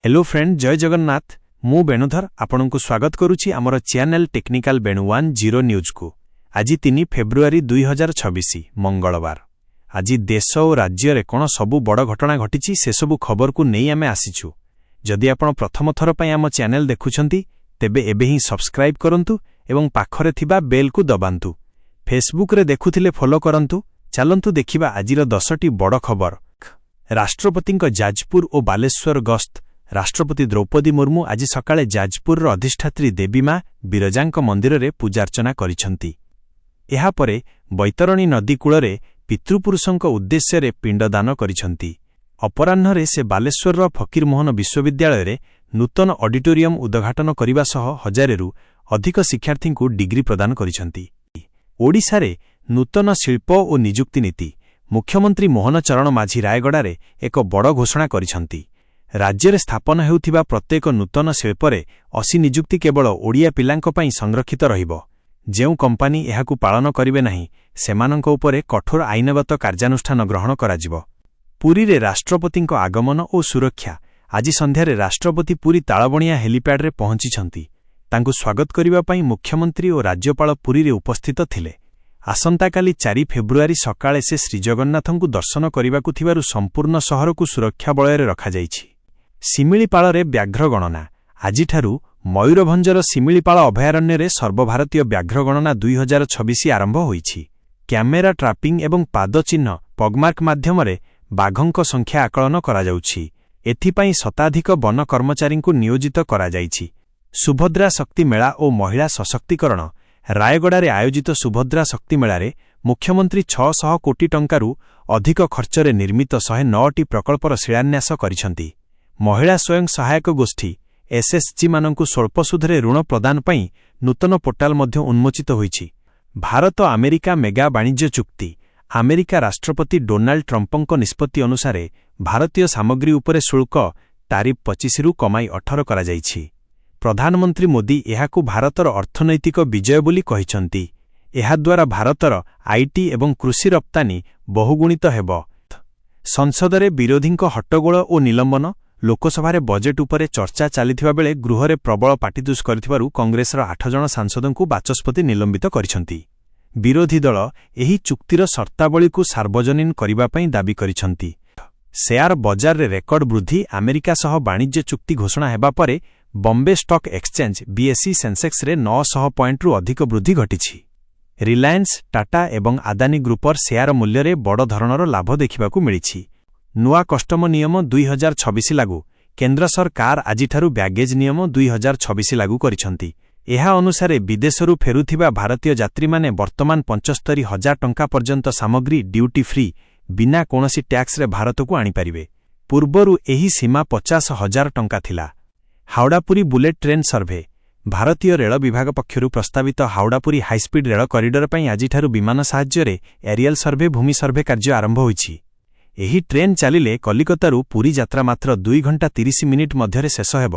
Hello friend, ଜୟ ଜଗନ୍ନାଥ। ମୁଁ ବେଣୁଧର ଆପଣଙ୍କୁ ସ୍ୱାଗତ କରୁଛି ଆମର ଚ୍ୟାନେଲ ଟେକ୍ନିକାଲ ବେଣୁ 10 ନ୍ୟୁଜ୍କୁ। ଆଜି 3 ଫେବୃଆରୀ 2026, ମଙ୍ଗଳବାର। ଆଜି ଦେଶ ଓ ରାଜ୍ୟରେ କ'ଣ ସବୁ ବଡ଼ ଘଟଣା ଘଟିଛି, ସେସବୁ ଖବରକୁ ନେଇ ଆମେ ଆସିଛୁ। ଯଦି ଆପଣ ପ୍ରଥମ ଥର ପାଇଁ ଆମ ଚ୍ୟାନେଲ ଦେଖୁଛନ୍ତି, ତେବେ ଏବେ ହିଁ ସବସ୍କ୍ରାଇବ୍ କରନ୍ତୁ ଏବଂ ପାଖରେ ଥିବା ବେଲ୍କୁ ଦବାନ୍ତୁ। ଫେସବୁକ୍ରେ ଦେଖୁଥିଲେ ଫଲୋ କରନ୍ତୁ। ଚାଲନ୍ତୁ ଦେଖିବା ଆଜିର 10ଟି ବଡ଼ ଖବର। ରାଷ୍ଟ୍ରପତିଙ୍କ ଯାଜପୁର ଓ ବାଲେଶ୍ୱର ଗସ୍ତ। ରାଷ୍ଟ୍ରପତି ଦ୍ରୌପଦୀ ମୁର୍ମୁ ଆଜି ସକାଳେ ଯାଜପୁରର ଅଧିଷ୍ଠାତ୍ରୀ ଦେବୀ ମା ବିରଜାଙ୍କ ମନ୍ଦିରରେ ପୂଜାର୍ଚ୍ଚନା କରିଛନ୍ତି। ଏହାପରେ ବୈତରଣୀ ନଦୀ କୂଳରେ ପିତୃପୁରୁଷଙ୍କ ଉଦ୍ଦେଶ୍ୟରେ ପିଣ୍ଡଦାନ କରିଛନ୍ତି। ଅପରାହ୍ନରେ ସେ ବାଲେଶ୍ୱରର ଫକୀରମୋହନ ବିଶ୍ୱବିଦ୍ୟାଳୟରେ ନୂତନ ଅଡିଟୋରିୟମ ଉଦ୍ଘାଟନ କରିବା ସହ ହଜାରେରୁ ଅଧିକ ଶିକ୍ଷାର୍ଥୀଙ୍କୁ ଡିଗ୍ରୀ ପ୍ରଦାନ କରିଛନ୍ତି। ଓଡ଼ିଶାରେ ନୂତନ ଶିଳ୍ପ ଓ ନିଯୁକ୍ତି ନୀତି। ମୁଖ୍ୟମନ୍ତ୍ରୀ ମୋହନ ଚରଣ ମାଝୀ ରାୟଗଡ଼ାରେ ଏକ ବଡ଼ ଘୋଷଣା କରିଛନ୍ତି। ରାଜ୍ୟରେ ସ୍ଥାପନ ହେଉଥିବା ପ୍ରତ୍ୟେକ ନୂତନ ଶିଳ୍ପରେ 80 ନିଯୁକ୍ତି କେବଳ ଓଡ଼ିଆ ପିଲାଙ୍କ ପାଇଁ ସଂରକ୍ଷିତ ରହିବ। ଯେଉଁ କମ୍ପାନୀ ଏହାକୁ ପାଳନ କରିବେ ନାହିଁ, ସେମାନଙ୍କ ଉପରେ କଠୋର ଆଇନଗତ କାର୍ଯ୍ୟାନୁଷ୍ଠାନ ଗ୍ରହଣ କରାଯିବ। ପୁରୀରେ ରାଷ୍ଟ୍ରପତିଙ୍କ ଆଗମନ ଓ ସୁରକ୍ଷା। ଆଜି ସନ୍ଧ୍ୟାରେ ରାଷ୍ଟ୍ରପତି ପୁରୀ ତାଳବଣିଆ ହେଲିପ୍ୟାଡ୍ରେ ପହଞ୍ଚିଛନ୍ତି। ତାଙ୍କୁ ସ୍ୱାଗତ କରିବା ପାଇଁ ମୁଖ୍ୟମନ୍ତ୍ରୀ ଓ ରାଜ୍ୟପାଳ ପୁରୀରେ ଉପସ୍ଥିତ ଥିଲେ। ଆସନ୍ତାକାଲି 4 ଫେବୃଆରୀ ସକାଳେ ସେ ଶ୍ରୀଜଗନ୍ନାଥଙ୍କୁ ଦର୍ଶନ କରିବାକୁ ଥିବାରୁ ସମ୍ପୂର୍ଣ୍ଣ ସହରକୁ ସୁରକ୍ଷା ବଳୟରେ ରଖାଯାଇଛି। ଶିମିଳିପାଳରେ ବ୍ୟାଘ୍ର ଗଣନା। ଆଜିଠାରୁ ମୟୂରଭଞ୍ଜର ଶିମିଳିପାଳ ଅଭୟାରଣ୍ୟରେ ସର୍ବଭାରତୀୟ ବ୍ୟାଘ୍ର ଗଣନା 2026 ଆରମ୍ଭ ହୋଇଛି। କ୍ୟାମେରା ଟ୍ରାପିଂ ଏବଂ ପାଦଚିହ୍ନ ପଗମାର୍କ ମାଧ୍ୟମରେ ବାଘଙ୍କ ସଂଖ୍ୟା ଆକଳନ କରାଯାଉଛି। ଏଥିପାଇଁ ଶତାଧିକ ବନ କର୍ମଚାରୀଙ୍କୁ ନିୟୋଜିତ କରାଯାଇଛି। ସୁଭଦ୍ରା ଶକ୍ତି ମେଳା ଓ ମହିଳା ସଶକ୍ତିକରଣ। ରାୟଗଡ଼ାରେ ଆୟୋଜିତ ସୁଭଦ୍ରା ଶକ୍ତି ମେଳାରେ ମୁଖ୍ୟମନ୍ତ୍ରୀ 600 କୋଟି ଟଙ୍କାରୁ ଅଧିକ ଖର୍ଚ୍ଚରେ ନିର୍ମିତ 109ଟି ପ୍ରକଳ୍ପର ଶିଳାନ୍ୟାସ କରିଛନ୍ତି। ମହିଳା ସ୍ୱୟଂ ସହାୟକ ଗୋଷ୍ଠୀ, ଏସ୍ଏଚ୍ଜିମାନଙ୍କୁ ସ୍ୱଳ୍ପ ସୁଧରେ ଋଣ ପ୍ରଦାନ ପାଇଁ ନୂତନ ପୋର୍ଟାଲ ମଧ୍ୟ ଉନ୍ମୋଚିତ ହୋଇଛି। ଭାରତ ଆମେରିକା ମେଗା ବାଣିଜ୍ୟ ଚୁକ୍ତି। ଆମେରିକା ରାଷ୍ଟ୍ରପତି ଡୋନାଲ୍ଡ ଟ୍ରମ୍ପଙ୍କ ନିଷ୍ପତ୍ତି ଅନୁସାରେ ଭାରତୀୟ ସାମଗ୍ରୀ ଉପରେ ଶୁଳ୍କ ଟାରିଫ୍ 25ରୁ କମାଇ 18 କରାଯାଇଛି। ପ୍ରଧାନମନ୍ତ୍ରୀ ମୋଦି ଏହାକୁ ଭାରତର ଅର୍ଥନୈତିକ ବିଜୟ ବୋଲି କହିଛନ୍ତି। ଏହାଦ୍ୱାରା ଭାରତର IT ଏବଂ କୃଷି ରପ୍ତାନି ବହୁଗୁଣିତ ହେବ। ସଂସଦରେ ବିରୋଧୀଙ୍କ ହଟ୍ଟଗୋଳ ଓ ନିଲମ୍ବନ। ଲୋକସଭାରେ ବଜେଟ୍ ଉପରେ ଚର୍ଚ୍ଚା ଚାଲିଥିବା ବେଳେ ଗୃହରେ ପ୍ରବଳ ପାଟିତୁଣ୍ଡ କରିଥିବାରୁ କଂଗ୍ରେସର 8 ଜଣ ସାଂସଦଙ୍କୁ ବାଚସ୍ପତି ନିଲମ୍ବିତ କରିଛନ୍ତି। ବିରୋଧୀ ଦଳ ଏହି ଚୁକ୍ତିର ସର୍ତ୍ତାବଳୀକୁ ସାର୍ବଜନୀନ କରିବା ପାଇଁ ଦାବି କରିଛନ୍ତି। ସେୟାର ବଜାରରେ ରେକର୍ଡ ବୃଦ୍ଧି। ଆମେରିକା ସହ ବାଣିଜ୍ୟ ଚୁକ୍ତି ଘୋଷଣା ହେବା ପରେ ବମ୍ବେ ଷ୍ଟକ୍ ଏକ୍ସଚେଞ୍ଜ, ବିଏସ୍ଇ ସେନ୍ସେକ୍ସରେ 900 ପଏଣ୍ଟରୁ ଅଧିକ ବୃଦ୍ଧି ଘଟିଛି। ରିଲାଏନ୍ସ, ଟାଟା ଏବଂ ଆଦାନୀ ଗ୍ରୁପର ସେୟାର ମୂଲ୍ୟରେ ବଡ଼ ଧରଣର ଲାଭ ଦେଖିବାକୁ ମିଳିଛି। ନୂଆ କଷ୍ଟମ ନିୟମ 2026 ଲାଗୁ। କେନ୍ଦ୍ର ସରକାର ଆଜିଠାରୁ ବ୍ୟାଗେଜ୍ ନିୟମ 2026 ଲାଗୁ କରିଛନ୍ତି। ଏହା ଅନୁସାରେ ବିଦେଶରୁ ଫେରୁଥିବା ଭାରତୀୟ ଯାତ୍ରୀମାନେ ବର୍ତ୍ତମାନ 75,000 ଟଙ୍କା ପର୍ଯ୍ୟନ୍ତ ସାମଗ୍ରୀ ଡ୍ୟୁଟି ଫ୍ରି, ବିନା କୌଣସି ଟ୍ୟାକ୍ସରେ ଭାରତକୁ ଆଣିପାରିବେ। ପୂର୍ବରୁ ଏହି ସୀମା 50,000 ଟଙ୍କା ଥିଲା। ହାଉଡ଼ାପୁରୀ ବୁଲେଟ୍ ଟ୍ରେନ୍ ସର୍ଭେ। ଭାରତୀୟ ରେଳ ବିଭାଗ ପକ୍ଷରୁ ପ୍ରସ୍ତାବିତ ହାଉଡ଼ାପୁରୀ ହାଇସ୍ପିଡ୍ ରେଳ କରିଡର ପାଇଁ ଆଜିଠାରୁ ବିମାନ ସାହାଯ୍ୟରେ ଏରିଆଲ୍ ସର୍ଭେ, ଭୂମି ସର୍ଭେ କାର୍ଯ୍ୟ ଆରମ୍ଭ ହୋଇଛି। ଏହି ଟ୍ରେନ୍ ଚାଲିଲେ କଲିକତାରୁ ପୁରୀ ଯାତ୍ରା ମାତ୍ର 2 ଘଣ୍ଟା 30 ମିନିଟ୍ ମଧ୍ୟରେ ଶେଷ ହେବ।